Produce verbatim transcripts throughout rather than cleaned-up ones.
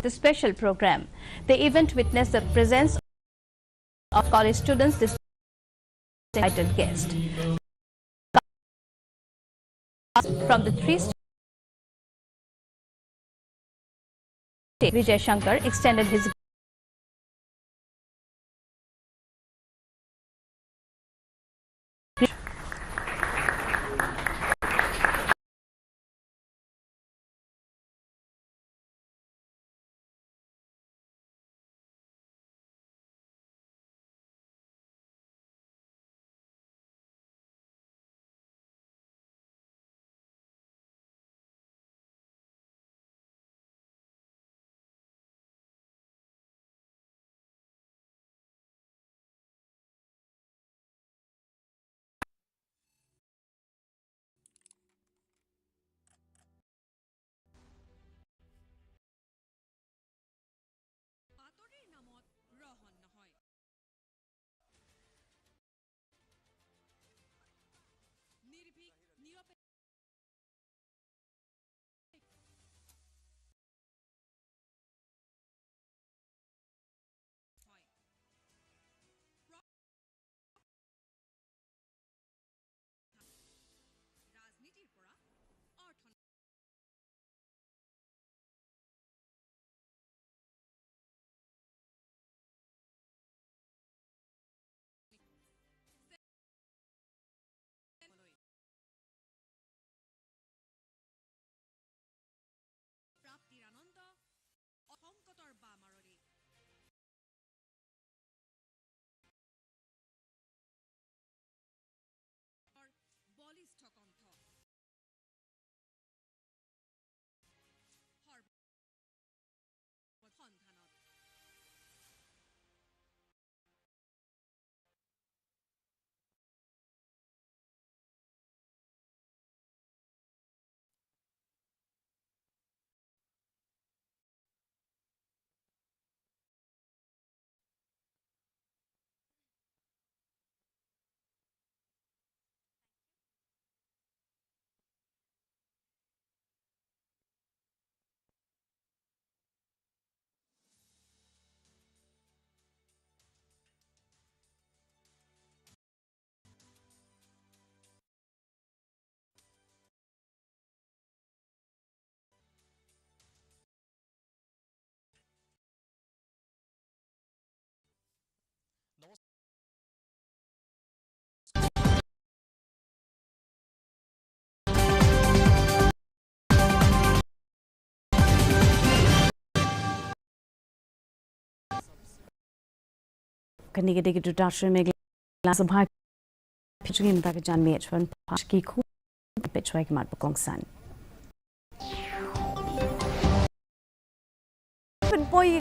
the special program. The event witnessed the presence of college students, this invited guest. From the three state, Vijay Shankar extended his Kane ka dei ka Doordarshan Meghalaya Sabha. Phi jingim ta ka janmiet chwan pa ki khu phi chwai ki mat ba kongsan. Pynpoi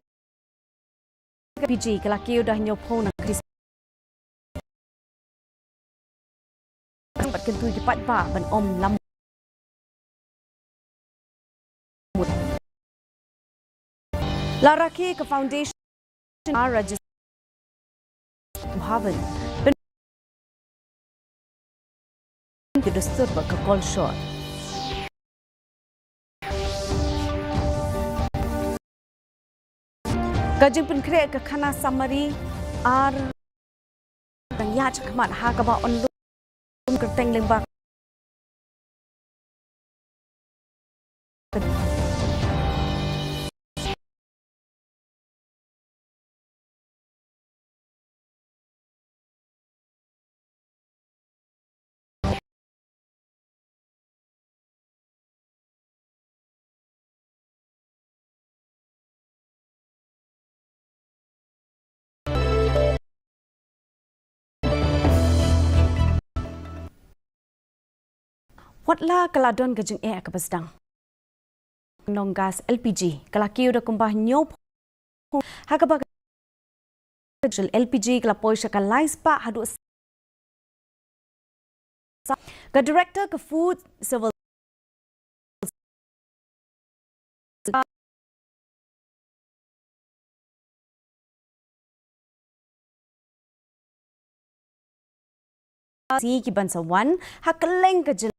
ka L P G ka la kiew da hynñiewphew na Kris. Bad kyntu ki paidbah ban ym lam. La rakhe ka foundation ar rajis Bhavan. Pyn ki dustur bad ka kolshor. Ka jingpynkhreh ka khana samari ar dang ïaid shakhmat ha kaba yn lum kyrteng lyngba. Wat la ka la don ka jingeh kaba sdang, nong gas L P G ka la kiew da kumba hynñiewphew, ha kaba ka L P G ka la poi sha ka lai spah haduh sa. Ka Director ka Food Civil Sii ki ban sa wan ha kylleng ka jylla.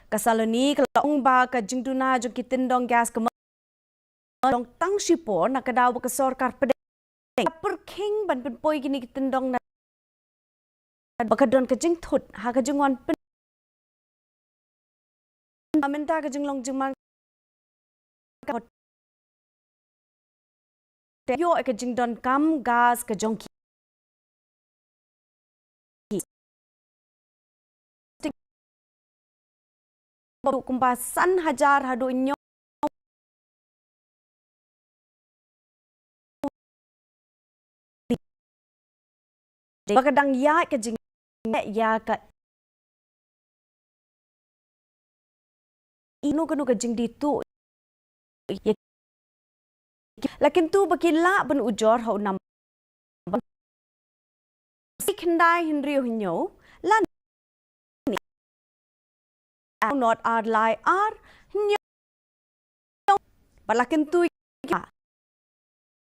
Ka Saloni ka la ong ba ka jingduna jong ki tyndong gas ka long tang shipor na ka daw ba ka sorkar pdeng ka pyrkhing ban pynpoi kine ki tyndong na ba ka don ka jingthut ha ka jingwan pyn mynta ka jinglong jingman ka ïoh ka jingdonkam gas ka jong ki. Kumba san hajar haduh hynñiew ba ka dang ïaid ka jingïaid ïa ka ino kano ka jingdih tu. La kyntu ba ki lah ban ujor ha u nam si khyndai hynriew hynñiew lane not ar lai ar hynñiew ba la kyntu ïa ka.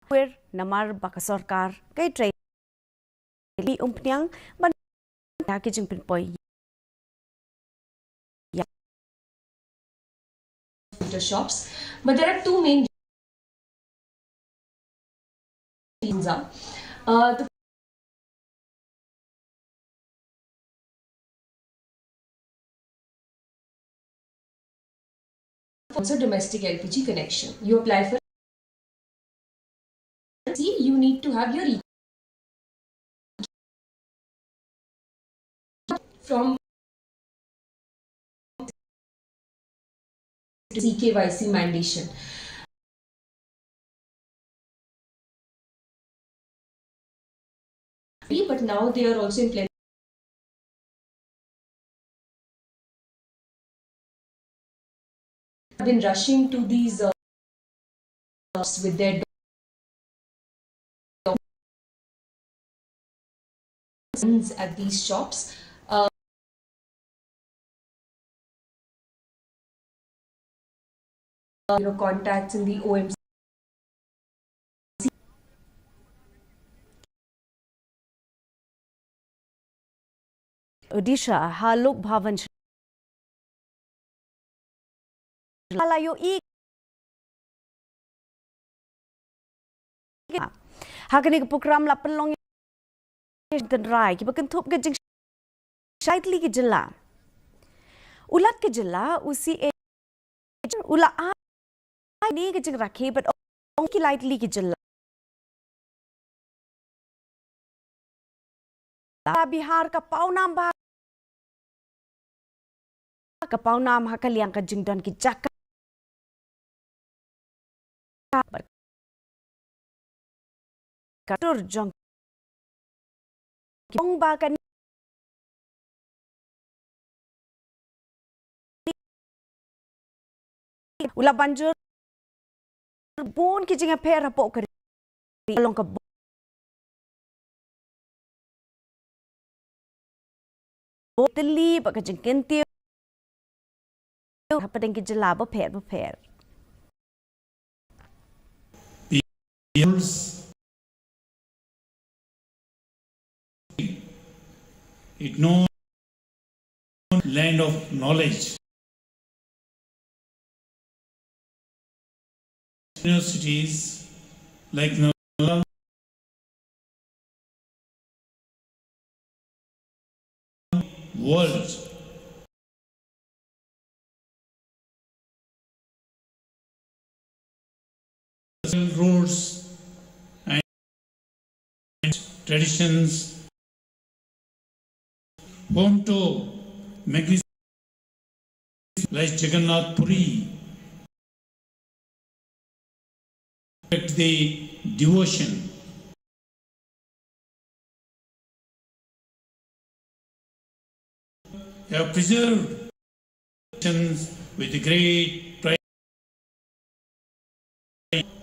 Kwer namar ba ka sorkar kai trei li umphniang ban ïa ki jingpynpoi. Computer shops, but there are two main reasons. Uh, the also domestic L P G connection. You apply for C, you need to have your e- from C K Y C mandation. But now they are also implementing, have been rushing to these uh, with their at these shops. Uh, you know, contacts in the O M C. Odisha ha Lok Bhavan la ïohi ha kane ka program la pynlong ïa ki tynrai kiba kynthup ka jingshai tylli ki jylla. U Lat ka jylla u C A u la ai ne ka jingrakhe bad ong ki lai tylli ki jylla. Bihar ka pawnam ba ka pawnam ha ka liang ka jingdon ki jaka ka tur jong ki ong ba ka u la ban jur bun ki jingïapher hapoh ka ri long ka bun tylli ba ka jingkyntiew hapdeng ki jylla bapher bapher. It knows land of knowledge. Universities like Nalanda, world roots and traditions, home to magnificent like Jagannath Puri, the devotion have preserved with great pride.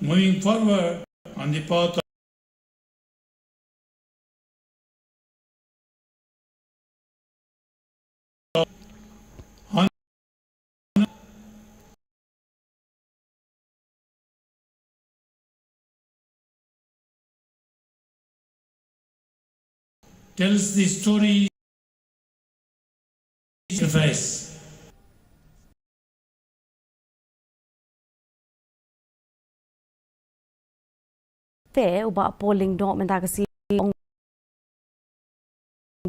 Moving forward on the path of tells the story sacrifice. Te u Bah Paul Lyngdoh mynta ka sngi u ong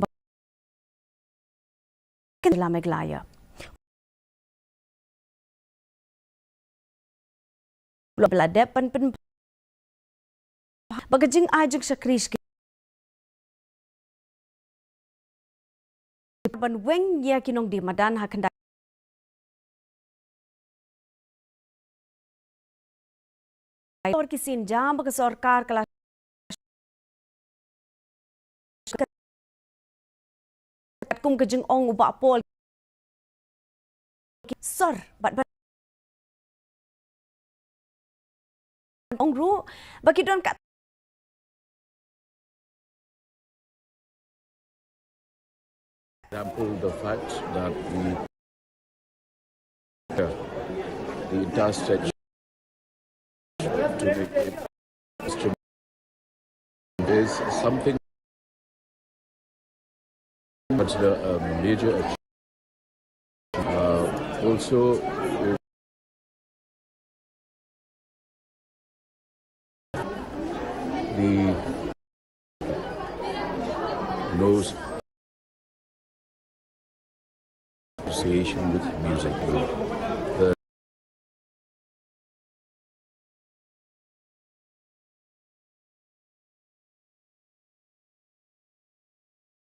ba ka jylla Meghalaya u la dep ban pyn ba ka jingai jingshakri shakri ban weng ïa ki nongdie madan ha khyndai. Por ki sien jam ba ka sorkar ka la katkum ka jingong u Bah Paul sor bad bad ong ruh ba ki don ka Example, the fact that the, the entire stretch to make it is something consider a major achievement. Uh, also, the knows association with music. The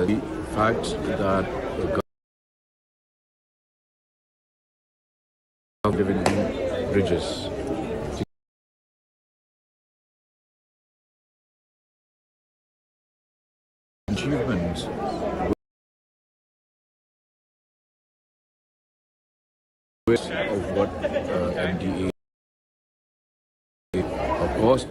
the fact that the government bridges achievements of what uh, M D A of course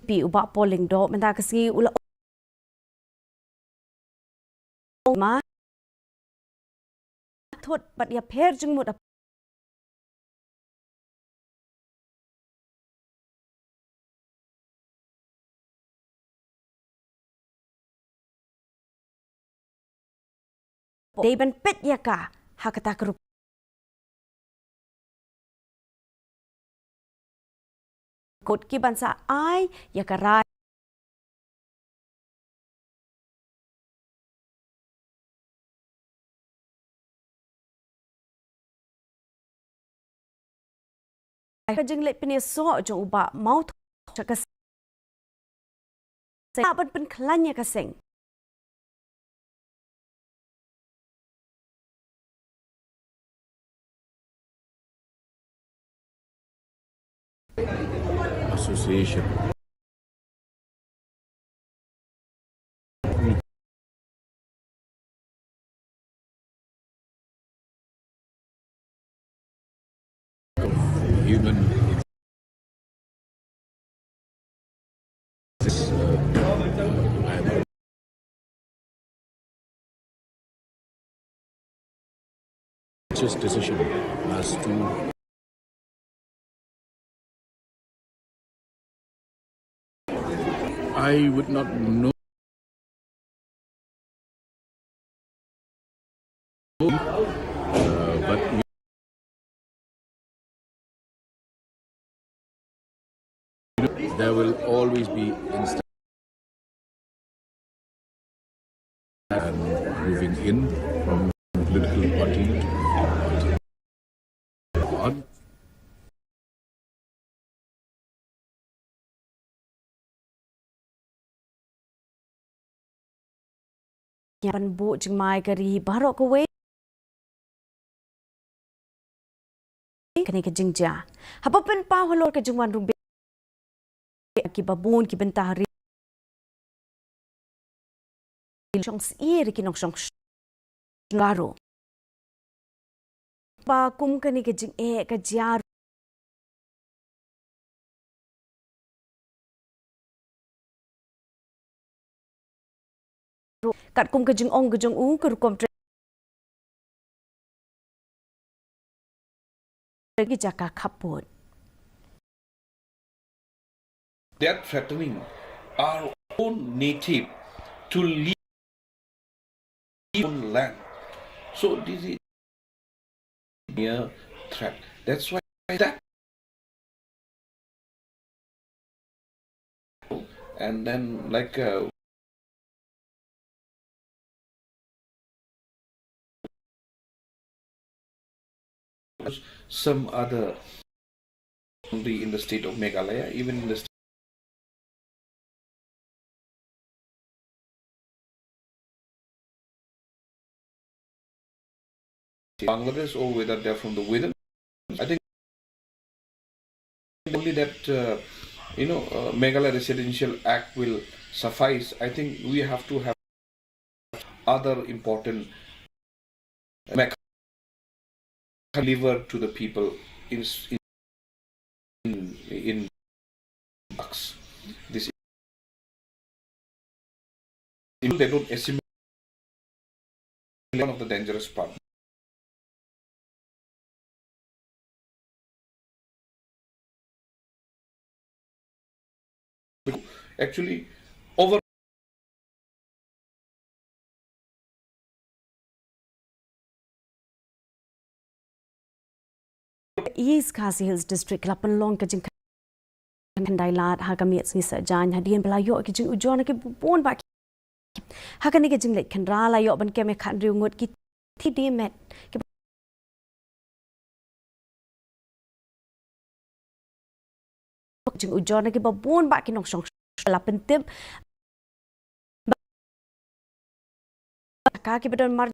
Phi u Bah Paul Lyngdoh mynta ka sngi u la ong ma thut bad ïapher jingmut dei ban peit ïa ka ha kata ka rukom. Kot ki ban sa ai ïa ka rai ka jingleh pynïasoh jong u Bah Mawthoh sha ka seng ban pynkhlaiñ ïa ka seng. Association. Human this uh, I'm just decision as to I would not know uh, but there will always be instances and moving in from political party to party. Ïa ban buh jingmai ka ri baroh kawei. Kane ka jingjia haba pynpaw halor ka jingwan rumbia ki babun ki bynta ri shong sir ki nongshong shong ba kum kane ka jingeh ka jia katkum ka jingong ka jong u ka rukom trei ki jaka khappud. They are threatening our own native to leave own land. So this is near threat. That's why that, and then, like, uh, some other, only in the state of Meghalaya, even in the state Bangladesh, or whether they're from the within. I think only that, uh, you know, uh, Meghalaya Residential Act will suffice. I think we have to have other important mechanism deliver to the people in, in, in bucks. This, they don't assimilate, one of the dangerous part. Actually, over East Khasi Hills District la pynlong ka jingkhyndai lad ha ka miet sngi Saitjaiñ hadien ba la ïoh ki jingujor na ki bun bah ki. Ha kane ka jingleit khynra la ïoh ban kem ïa khathynriew ngut ki thei dih met. Ki jingujor na ki ba bun bah ki nongshong la pyntip ba ka ki ba don mar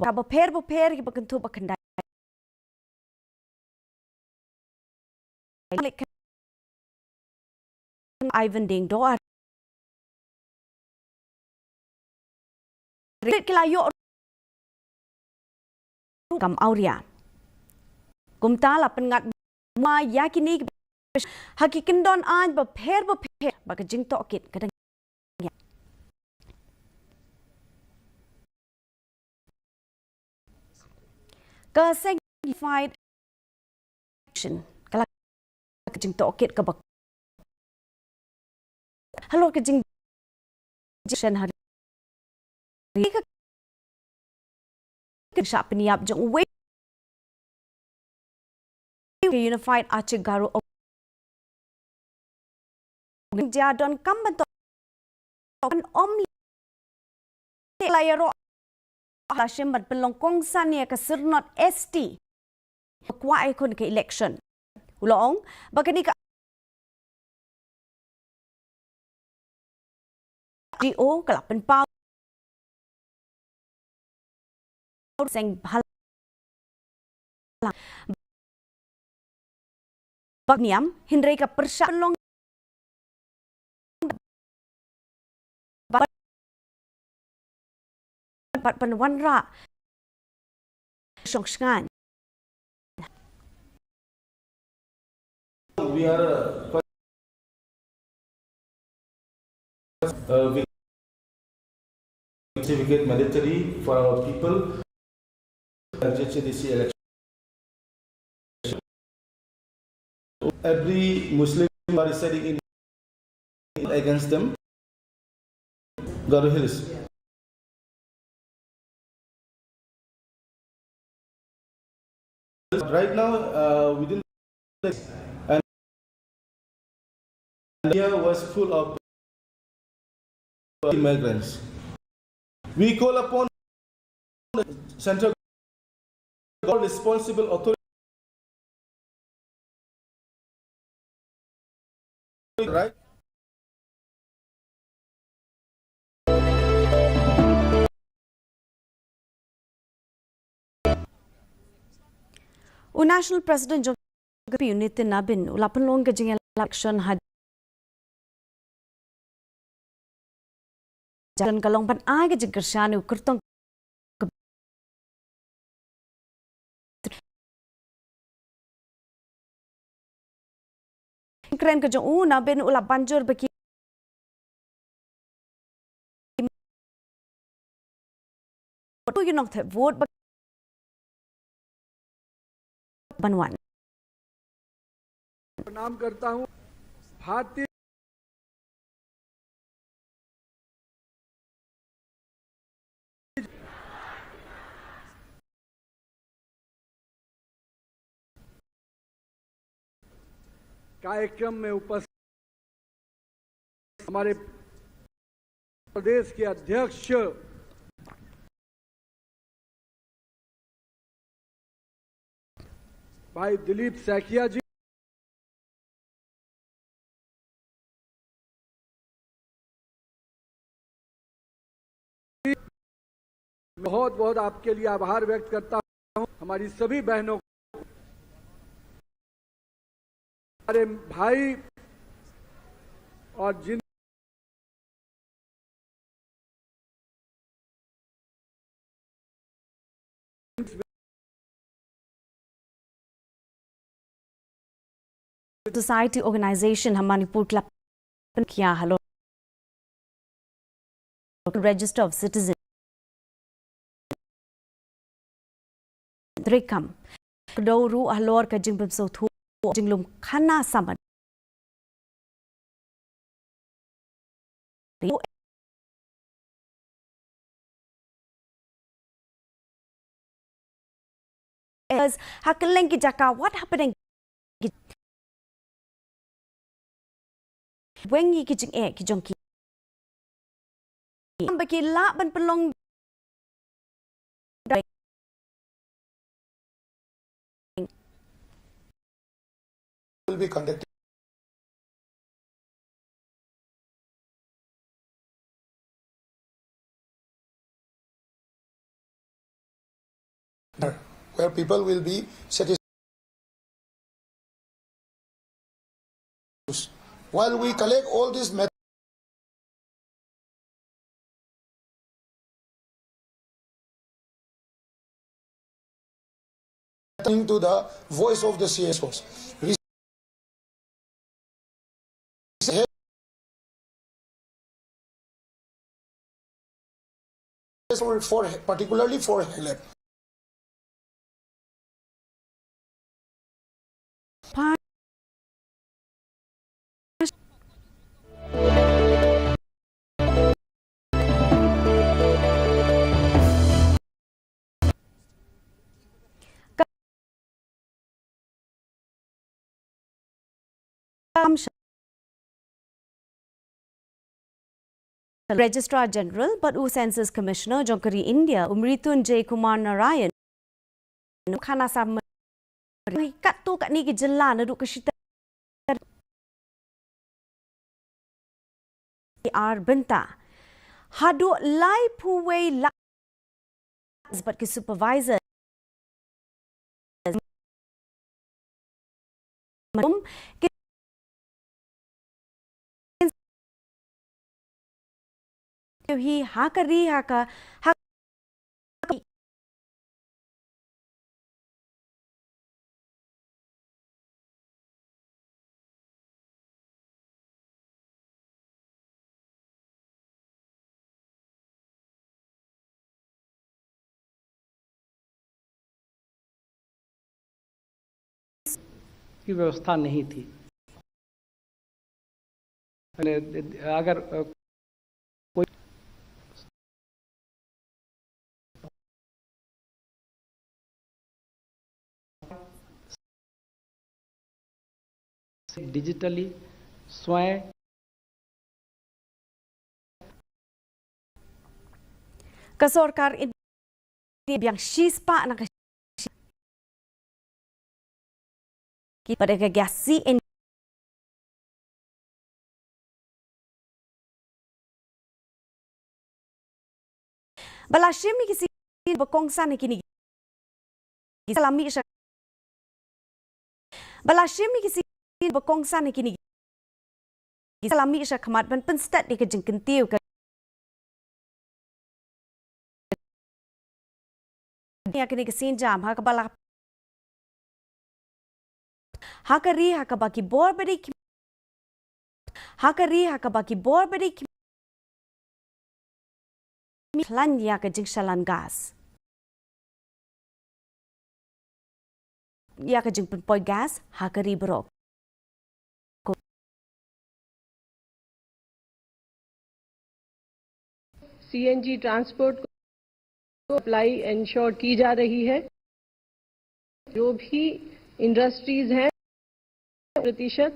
ka bapher bapher ki ba kynthup ba khyndai. Ivan Ding Doar. Rit ki la ïoh kam awria. Kumta la pynngat ma ïa kine ki ha ki kyndon aiñ bapher bapher ba ka jingtohkit ka dang ka seng Unified Action ka la ka jingtohkit ka bak halor ka jing shen hari ka ka shah pynïap jong uwei ka Unified Achik Garo Jia don kam ban tok kan om li la ïaroh la shim ban pynlong kongsan ïa ka syrnod S T. Kwah ïa khun ka election. U la ong ba kane ka G O ka la pynpaw seng bhal bak niam hynrei ka pyrshah long bad pynwanrah shong shngain. We are, uh, uh, with certificate mandatory for our people. H D C election. Every Muslim are residing in against them. Garo Hills. Right now, uh, within the, and India was full of migrants. We call upon the central government, responsible authority, right? U National President jong ka P U Nitin Nabin u la pynlong ka jingïalap election ha jan ka long ban ai ka jingkyrshan u kyrtong kren ka jong u Nabin u la banjur ba ki tu ïa nong thep vote ba ban wan. प्रणाम करता हूं। भारतीय कार्यक्रम में उपस्थित हमारे प्रदेश के अध्यक्ष भाई दिलीप सैकिया जी, बहुत बहुत आपके लिए आभार व्यक्त करता हूं। हमारी सभी बहनों, हमारे भाई और जिन Society organization ha Manipur ki la pynkhia halor Register of Citizens. Treikam. Kdew ruh halor ka jingpynsngewthuh jinglum khana samad. Ha kylleng ki jaka, what happening? Weng ïa ki jingeh ki jong ki. Ba ki lah ban pynlong. Will be conducted where people will be satisfied. While we collect all these met- listening to the voice of the C S Os. For, for, particularly for Helep. Registrar General bad u Census Commissioner jong ka ri India, u Mrithunjay Kumar Narayan, khana samad katto katne ki jylla naduh ka shitar ar bynta haduh laiphew wei lak bad ki supervisor. Hi ha ka ri ha ka ha की व्यवस्था नहीं थी। अगर कोई digitally स्वयं ka sorkar India biang shispah na ka ki pada ka gas C N G. Ba la shim ïa ki sien ba kongsan ha kine ki salami sha ba la shim ïa ki sien ba kongsan ha kine ki salami sha khmat ban pynstet ïa ka jingkyntiew ka ïa kane ka sienjam ha kaba la ha ka ri ha kaba ki bor ba dei ki ha ka ri ha kaba ki bor ba dei ki khlaiñ ïa ka jingshalan gas ïa ka jingpynpoi gas ha ka ri baroh. सीएनजी ट्रांसपोर्ट को सप्लाई इंश्योर की जा रही है। जो भी इंडस्ट्रीज हैं, प्रतिशत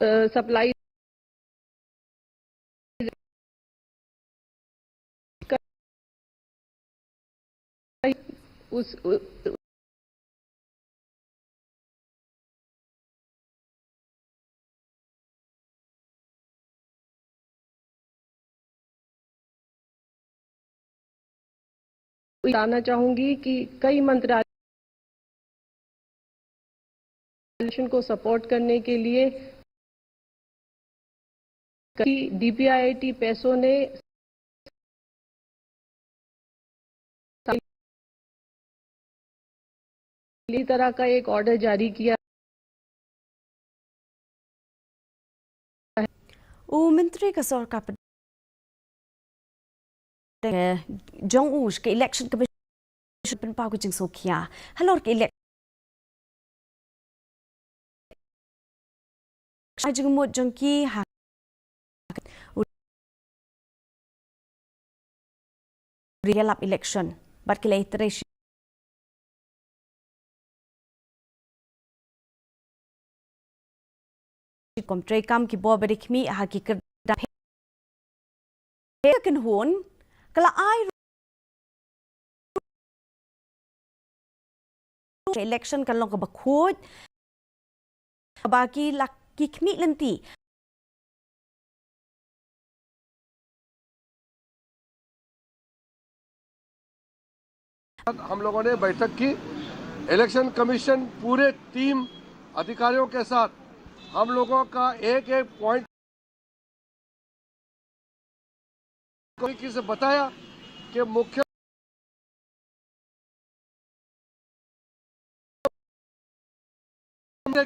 अ, सप्लाई उस, उ-, बताना चाहूंगी कि कई मंत्रालय को सपोर्ट करने के लिए कि डीपीआईआईटी पैसों ने इस तरह का एक ऑर्डर जारी किया। U Myntri ka Sorkar Pdeng jong u sha ka Election Commission pynpaw ka jingsngewkhia halor ka election jingmut jong ki ha u ri ïalap election bad ki la ïatrei shi kum treikam ki bor ba dei khmih ha ki kyrdan. He kynhun ka la ai election kan long kaba khuid, kaba ki la ki khmih lynti. हम लोगों ने बैठक की। इलेक्शन कमीशन पूरे टीम अधिकारियों के साथ हम लोगों का एक एक पॉइंट तरीके से बताया कि मुख्य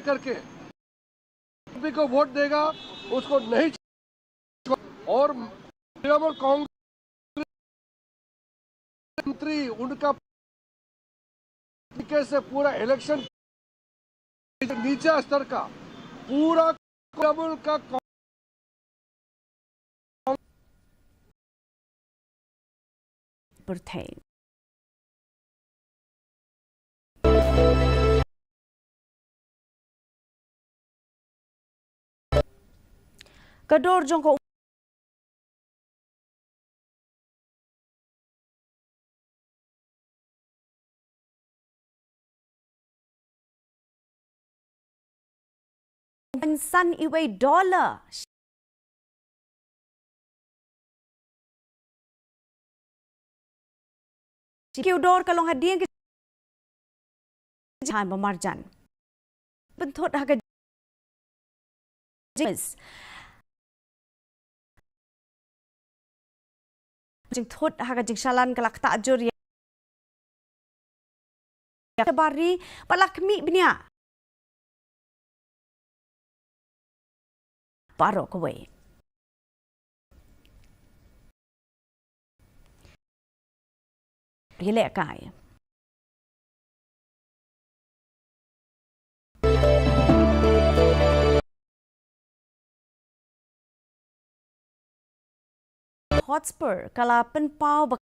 करके को वोट देगा, उसको नहीं। और तृणमूल कांग्रेस मंत्री उनका तरीके से पूरा इलेक्शन नीचे स्तर का पूरा तृणमूल का pyrthei. Ka dor jong ka san iwei dollar. Ki u dor ka long hadien ki jhan ba marjan. Pynthut ha ka jingthut ha ka jingshalan ka la ktah jur ïa ka bari ba la khmih bniah. Baroh kawei. Ri lehkai. Hotspur ka la pynpaw ba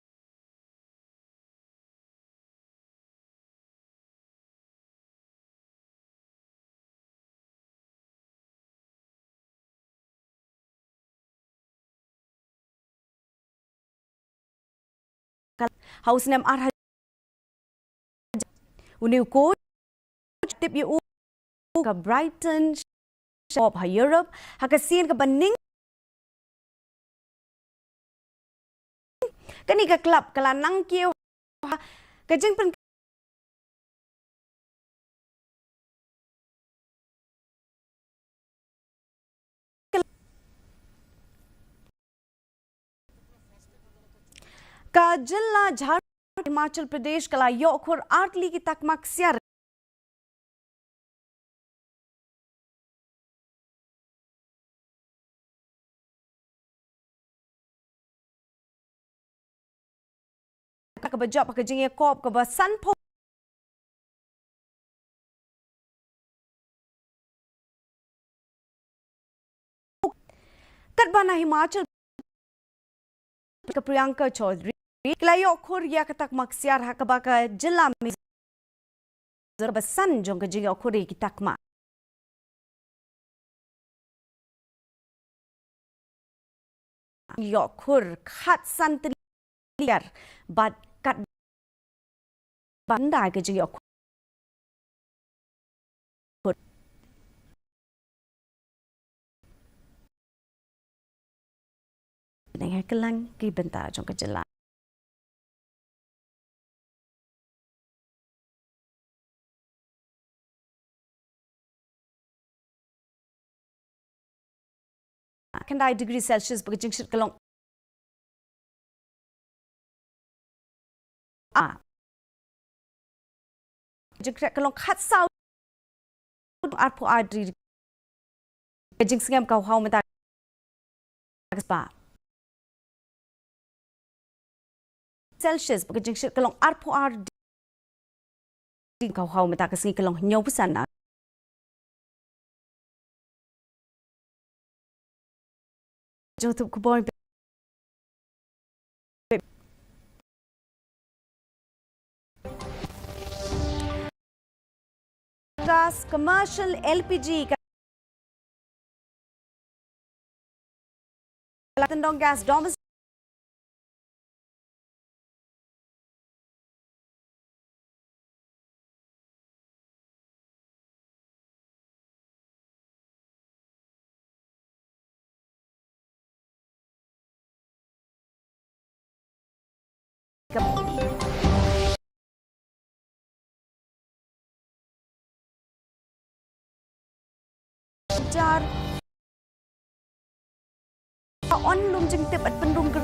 ha u snem ar hajar. Une u coach tip ïa u ka Brighton shop ha Europe ha ka sien kaba ning. Kane ka club ka la nang kiew ha ka jingpyn Ka jylla Jharkhand, Himachal Pradesh ka la ïoh khur artylli ki takma ksiar. Kaba jop ka jingïakop kaba sanphew katba na Himachal ka Priyanka Chaudhary ka la ïoh khur ïa ka takma ksiar ha kaba ka jylla Mizoram ba san jong ka jingïoh khur ïa ki takma. ïoh khur khatsan tylli bad katba ynda ka jingïoh khur. Nang ha kylleng ki bynta jong ka jylla. Khyndai degree Celsius bad ka jingshit ka long. A. Jingkhreh ka long khatsaw arphew ar degree. Ka jingsngem ka haw mynta ka spah Celsius bad ka jingshit ka long arphew ar degree. Ka haw mynta ka sngi ka long hynñiewphew san ar. Jong thup khubor. Gas commercial L P G ka la tyndong gas domestic Jar. On lum jingtip at pynrum ker